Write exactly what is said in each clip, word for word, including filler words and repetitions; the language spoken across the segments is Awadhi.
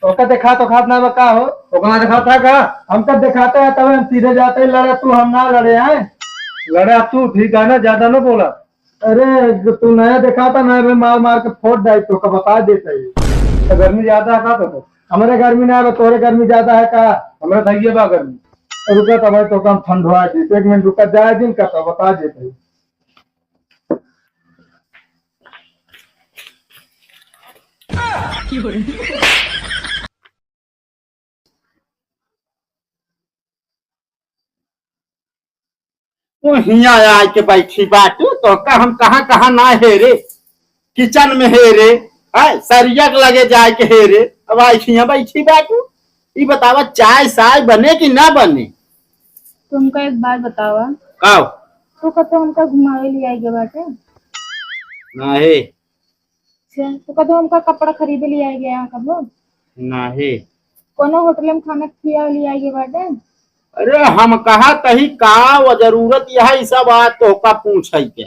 ओका देखात ओखात ना बा का हो? ओका ना देखात है का? हम तब देखाते हैं, तब हम सीधे जाते हैं, लड़ा तू, हम ना लड़े हैं। लड़ा तू, ठीक है ना, ज्यादा ना बोला। अरे, तू नया देखाता ना, मैं मार मार के फोड़ डाई, तो का बता देता है। तो गर्मी ज्यादा है का तो? हमरे गर्मी ना है, तोरे गर्मी ज्यादा है का? हमरे सही है बा गर्मी। रुका तो भाई, तो काम ठंडवा दे, एक मिनट रुका, जाए दिन का तो बता देता है। तू हियाँ आइके बैठी बाटू, तोहका हम कहाँ कहाँ ना हेरे, किचन में हेरे, हैं, सरिया के लगे जाइके हेरे, अब आइके हियाँ बैठी बाटू। ई बतावा, चाय साय बने कि ना बने? तुमका एक बात बतावा। का? तू कतो हमका घुमावे लियाइ गया बाटे? नाही। अच्छा, तो कदो हमका कपड़ा खरीदे लियाइ गया कबो? नाही। कोनो होटल में खाना खिया लियाइ गया बाटे? अरे, हम कहा तही का वो जरूरत यह, ई सब आज तोहका पूछे के।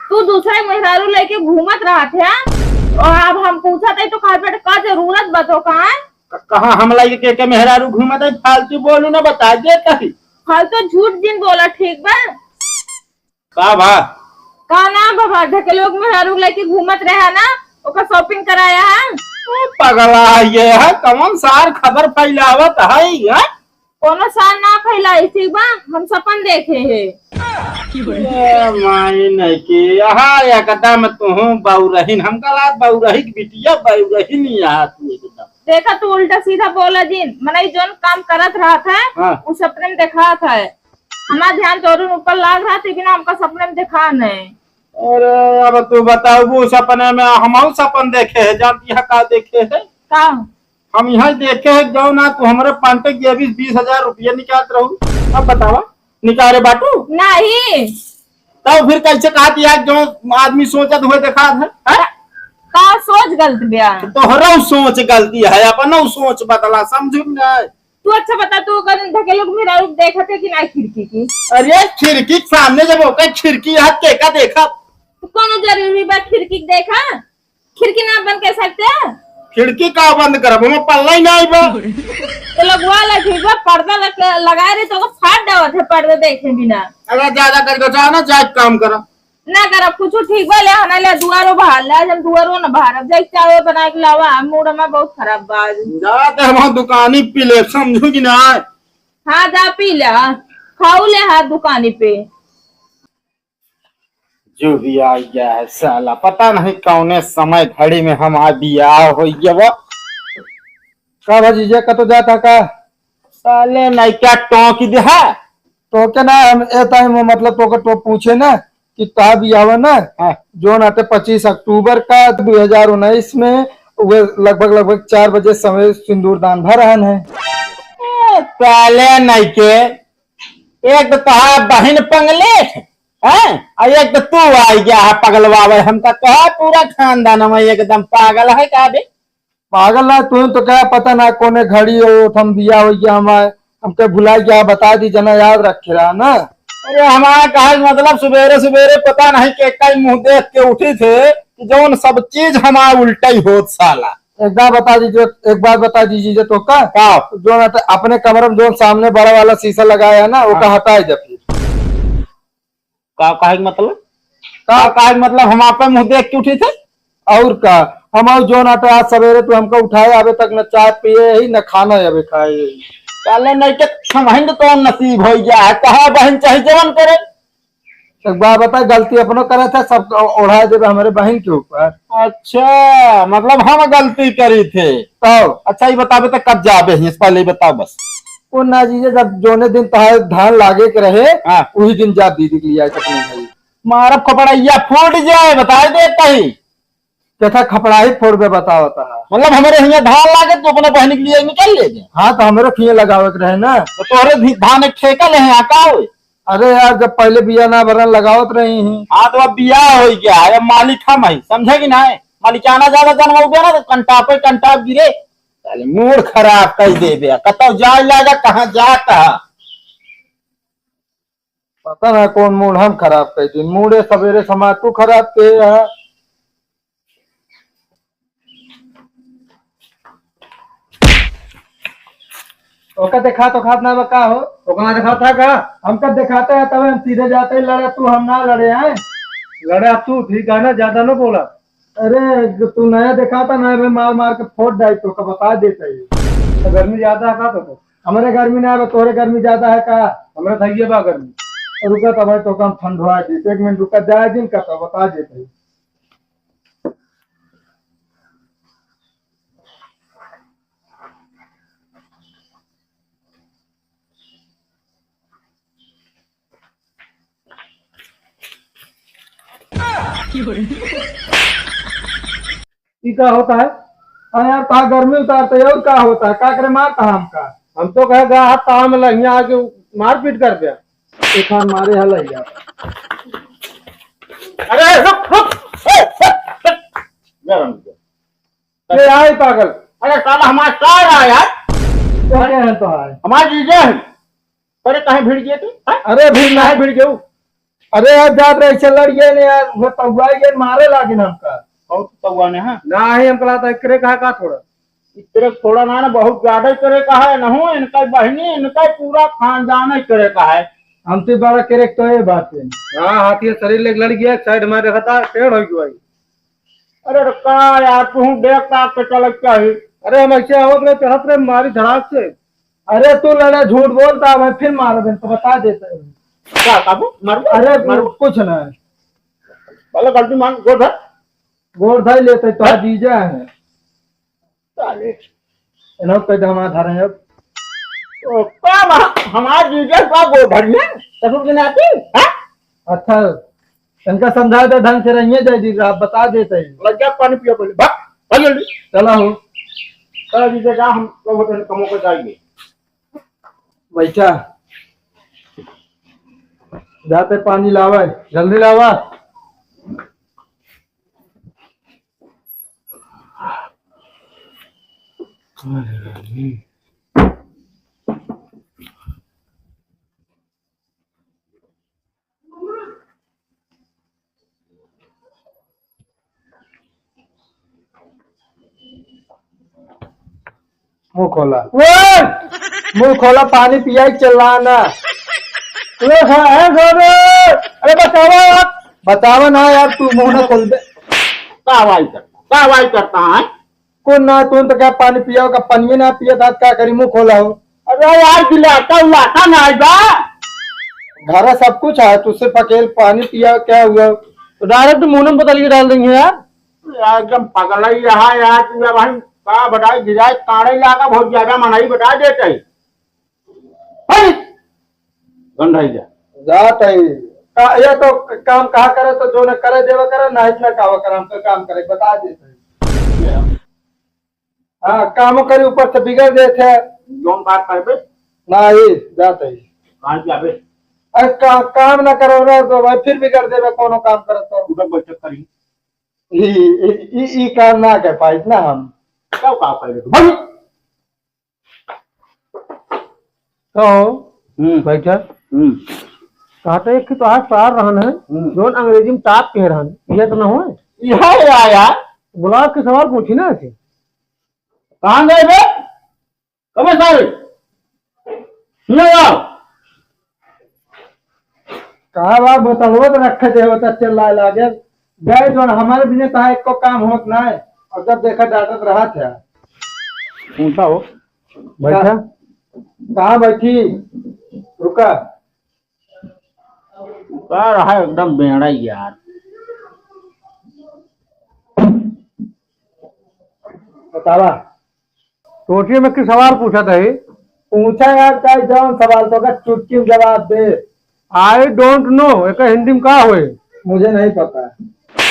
तू दूसरे मेहरारू लेके घूमत रहत है, और अब हम पूछत है तो कहा बेटे का जरूरत बा तोहका? क-, कहाँ हम लेके के, के मेहरारू घूमत है? फालतू बोलू ना, बता दे तही। फालतू झूठ जिन बोला, ठीक बा? का भा? का ना बाबा, ढकेलुआ के मेहरारू लेके घूमत रहा ना, ओकर shopping कराया है। ओ पगला है ये, है कौन सार खबर फैलावत है, है? कोनो सार ना फैलाई, ठीक बा? हम सपन देखे है। ए माई नहीं की, यहाँ एकदम तुहूँ बउरहिन, हम कहा बउरही की बिटिया, बउरहिन यहाँ तू एकदम। देखा तू उल्टा सीधा बोला जिन, मनई जौन काम करत रहत है, हाँ। उ सपने में देखात है। हमार ध्यान तोरे ऊपर लाग रहा, ते बिना हमका सपने में देखा नहीं। अरे, अब तू बताऊ, वो सपने में हम सपन देखे है, जानती है का देखे है? का? हम यहाँ देखे है, जाओ ना, तू हमरे पांटे के बीस, बीस हजार रुपया निकालत रहू। अब बतावा, निकाले बाटू? नहीं। तब फिर कैसे कहा कि यार, जो आदमी सोचत हुए देखा है, हैं? का सोच गलत बा? तोहरो सोच गलती है, अपनो सोच बदला, समझू ना? तू अच्छा बता, तू अगर ढकेलुआ के मेहरारू देखत है कि ना खिड़की की? अरे खिड़की के सामने जब ओकर खिड़की है, के का देखा? तो कोनो जरूरी बा खिड़की के देखा? खिड़की ना बंद कर सकते? खिड़की का बंद करब? ओमे पल्ला ही ना आइबा। तो लगवा ले, ठीक बा, पर्दा लग-, लगाए रहे तो ओकर फाट जावत है पर्दा देखे बिना। अगर ज्यादा कर दो, जाओ ना, जाए काम करो। ना करब कुछ, ठीक बा, ले हना ले दुआरो बहार ले, आज हम दुआरो न बहारब, जाई चाय बनाए के लावा, मूड हमार बहुत खराब बा आज। जा ते हम दुकानी पी ले, समझू कि ना? हाँ, जा पी ले, खाऊ ले हाथ दुकानी पे। जो भी आ गया है साला, पता नहीं कौने समय घड़ी में हमार बियाह हो गया बा। का भा जीजा, कतो जाता का? साले नैका टोंक दे है। टोके ना, हम ए टाइम मतलब तोके टोक पूछे ना कि कब बियाह है ना, हाँ। जोन आटे पच्चीस अक्टूबर का दो हज़ार उन्नीस में, वो लगभग, लगभग चार बजे समय सिंदूर दान भर रहन है। ए, साले नैके, एक तो तोहार बहिन पंगलेट है, और एक तो तू आ गया है पगलवावे। हम तो कहा पूरा खानदान में एकदम पागल है का बे? पागल ना, तू तो क्या पता ना कोने घड़ी हो, हम बिया हो गया हमारे, हमके भुला गया, बता दी जना याद रखे रहा ना। अरे हमारा कहा मतलब सुबेरे सुबेरे पता नहीं के कई मुंह देख के उठी थे कि जौन सब चीज हमारा उल्टा ही होत साला। एक बार बता दीजिए, एक बार बता दीजिए तो का? का? जो ना तो अपने कमरे में जो सामने बड़ा वाला शीशा लगाया है ना, ओका हाँ। हटाए दे फिर। का कहे के मतलब? का? का कहे के मतलब हम आपे मुंह देख के उठी थे? और का? हम और जो ना तो आज सवेरे तू हमको उठाए, अबे तक न चाय पिए ही, न खाना अबे खाए ही। साले नहीं के समझ तो नसीब हो गया है, कहा बहन चाहे जवन करे। एक बार बता, गलती अपनो करे थे, सब ओढ़ा देबे हमरे बहिन के ऊपर। अच्छा, मतलब हम गलती करी थे। तब? अच्छा, ये बताबे तो कब जाबे ही, इस पहले ही बताओ बस। ओ ना जीजा, जब जोने दिन तहार धान लागे के रहे, हाँ। उही दिन जा दीदी के लिया चटनी भाई। मारब खपड़ैया फूट जाए, बता दे कहीं। केथा खपड़ाही फोड़बे बताओ तहा। मतलब हमरे हियाँ धान लागे तो अपने बहन के लिए निकल ले जाए। हाँ, तो हमरे खिए लगावे के रहे ना। तो तोहरे धी-, धान एक ठेका ले हैं, का होए? अरे यार, जब पहले बिया ना भरन लगावत रही ही। हाँ, तो अब बिया हो गया है, अब मालिक हम है, समझे कि नहीं? मालिकाना ज्यादा जनवा गया ना, तो कंटापे कंटाप गिरे। साले मूड खराब कर दे बे, कतौ जाए लागा, कहाँ जाता है? पता ना कौन मूड हम खराब कर दी, मूडे सवेरे समा तू खराब के है। ओका देखात ओखात ना बा का हो? ओका ना देखात है का? हमका देखाते है तब हम सीधे जाते ही लड़े, तू हम ना लड़े हैं। लड़े तू, ठीक है ना, ज्यादा ना बोला। अरे, तू नया देखाता ना, मैं मार मार के फोड़ डाई, तोका बता देता ही। तो गर्मी ज्यादा है का तो? हमरे गर्मी ना है, तोहरे गर्मी ज्यादा है का? हमरे थइये बा गर्मी। रुका तो भाई, तोका हम ठंडवा दी, एक मिनट रुका, जाए दिन का तो बता देता ही। ई का होता है? हाँ यार, तहा गर्मी उतारते और का होता है? का करे मारता हमका? हम तो कहे गा हाथ ताव में लहिया आके मारपीट कर दिया। एक हाथ मारे हल है यार। अरे रुक, रुक। ए, ए, ए, गरम किया। ये आई पागल। अरे साला हमारा कार आया यार। क्या कह रहे हैं तो आए? हमारा जीजा है। अरे काहे भिड़ गए तू? हाँ? अरे भिड़ ना काहे भिड़ गए? अरे यार, जात रहे से लड़ गए ने यार, वो तौआ गए, मारे लागिन हमका। बहुत तौआ ने, हाँ? ना ही हमका लगता है, करे कहा का थोड़ा? इतरे थोड़ा ना, ना, बहुत ज्यादा ही करे का है, ना हो, इनका बहिनी, इनका पूरा खानदान ही करे का है। हमसे बड़ा करे तो ये बात है। हाँ, हाथी शरीर लेके लड़ गया, एक साइड में रखा था, टेढ़ हो गया। अरे, अरे, का यार, तू देख का के चलत चाही। अरे, हम ऐसे आवत रहे, चढ़त रहे, मारी धड़ाक से। अरे, तू लड़ा, झूठ बोलता, मैं फिर मारबे, तो बता देता है। का, काबू? मारू? अरे, मारू? कुछ ना है। पहले गलती मान, गोड़ धर। गोड़ धर लेते, तो धर। जीजा है। साले। इन्हों पे दमा धरे अब। ओ, का वहाँ हमार जीजा का गोड़ धरिए? ससुर के नाती? हाँ? अच्छा, इनका समझा दे ढंग से, रहिए जाए जी, आप बता देते हैं। लग जा, पानी पियो पहले। भाग, भाग जल्दी। चला हो। चला जीजा, जा, हम लोग होटल कमो के जाएंगे। बैठा। जाते पानी लावे, जल्दी लावा। मुंह खोला। ओए! मुंह खोला, पानी पिया ही चिल्ला ना। अरे हाँ, है सर। अरे बचावा यार। बचावा ना यार, तू मुंह ना खोल दे। का आवाज करता, का आवाज करता है? कौन ना, तू तो क्या पानी पिया का, पानी ना पिया था, क्या करी, मुंह खोला हो। अरे यार, गिलाटा उलाटा ना आइबा। घर सब कुछ है, तू सिर्फ अकेले पानी पिया, क्या हुआ? तो डायरेक्ट मुंह में बोतल के डाल देंगे यार। यार, एकदम पगला ही रहा यार, तू यार भाई, का बताई, गिराए ताड़े लागा, बहुत ज्यादा मनाई बता देते हैं। हट! गंधाई जा। जात है। का, ये तो काम कहा करे तो जो न करे देवा करे, ना इतना कावा करे, हमको काम करे, बता देते हैं। हाँ, काम करे ऊपर से बिगड़ देते हैं। जौन बात करबे? ना, ये जात है। कहाँ जाबे? अरे का, काम ना करो ना तो भाई फिर बिगड़ देवे, कोनो काम करे तो। उधर बैठक करी। ई, ई, ई, ई काम ना कर पाई ना हम। क्या काम करे तू? भाई! कहो, हम्म। बैठा। हम्म। कहते एक तो आज सार रहन है, हम्म। जौन अंग्रेजी में टाप कह रहन, ये तो ना होए? यह है यार। गुलाब के सवाल पूछी ना ऐसे। कहाँ गए बे? कबे सारे? सुनो यार। कहा बा, बोतलवा तो रखे दे, वो तो चिल्लाए लागे। गए जौन हमारे बिना कहा एको काम होत ना है। और जब देखा डांटत रहा था। कौन सा हो? बैठा। कहाँ बैठी? रुका। का रहा एकदम बेड़ा यार। बतावा। सोचिए मैं किस सवाल पूछा था ये? पूछा यार, चाहे जौन सवाल तो का चुटकी में जवाब दे। I don't know, एक हिंदी में का होए? मुझे नहीं पता।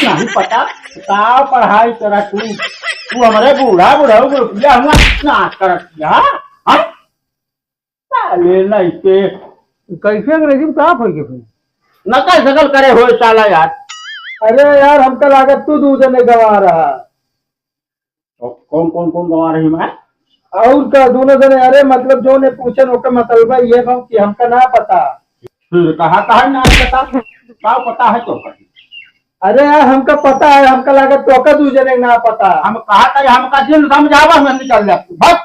नहीं पता? का पढ़ाई करा तू? तू हमारे बूढ़ा बूढ़ा को रुपया हुआ नाश करत किया, हाँ? साले नहीं के। कैसे अंग्रेजी में का पढ़ के फिर? नकल शकल करे हो साला यार। अरे यार, हमका लागत तू दू जने गवा रहा। और कौन, कौन, कौन गवा रही मैं? और का दोनों जने, अरे मतलब जो ने पूछन ओकर मतलबा ये बा कि हमका ना पता। फिर कहा, कहा ना पता? का पता है तो? अरे यार, हमका पता है, हमका लागत तोका दू जने ना पता। हम कहा था, हमका दिन समझावा, हम निकल जाते। बस।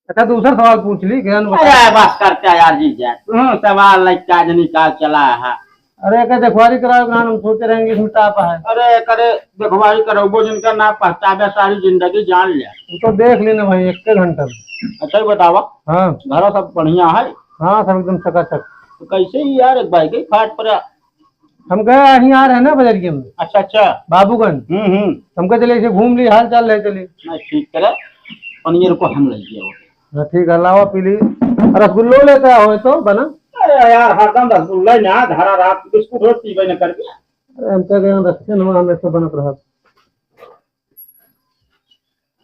अच्छा, दूसरा सवाल पूछ ली, ज्ञान बता। अरे, बस करते यार जी, जा। हम्म, सवाल लइका जनी का चला है। अरे, एकर देखवारी कराओ, हम सोचे रहेंगे इसमें टाप है। अरे, करे देखवारी करउबो जिनका ना पहचावे, सारी जिंदगी जान ले। वो तो देख लेना भाई, एक के घंटा में। अच्छा, ही बतावा। हाँ। घर सब बढ़िया है? हाँ, सब एकदम चकाचक। तो कैसे ही यार, एक भाई के फाट पर। हम कहे, यहीं आ रहे हैं ना बजरिया में। अच्छा, अच्छा। बाबूगंज। हम्म, हम्म। हम कहे, चले, ऐसे घूम ली, हाल चाल ले चली। नहीं, ठीक करे। पनियर को हम ले गए हो। हाँ, ठीक है, लावा पी ली। रसगुल्लो लेता हो तो बना। अरे यार, हरदम रसगुल्ला ही ना, धारा रात बिस्कुट हो, पीबे न करबे। अरे, हम कह गए, रखे न, हम ऐसे बनत रहा।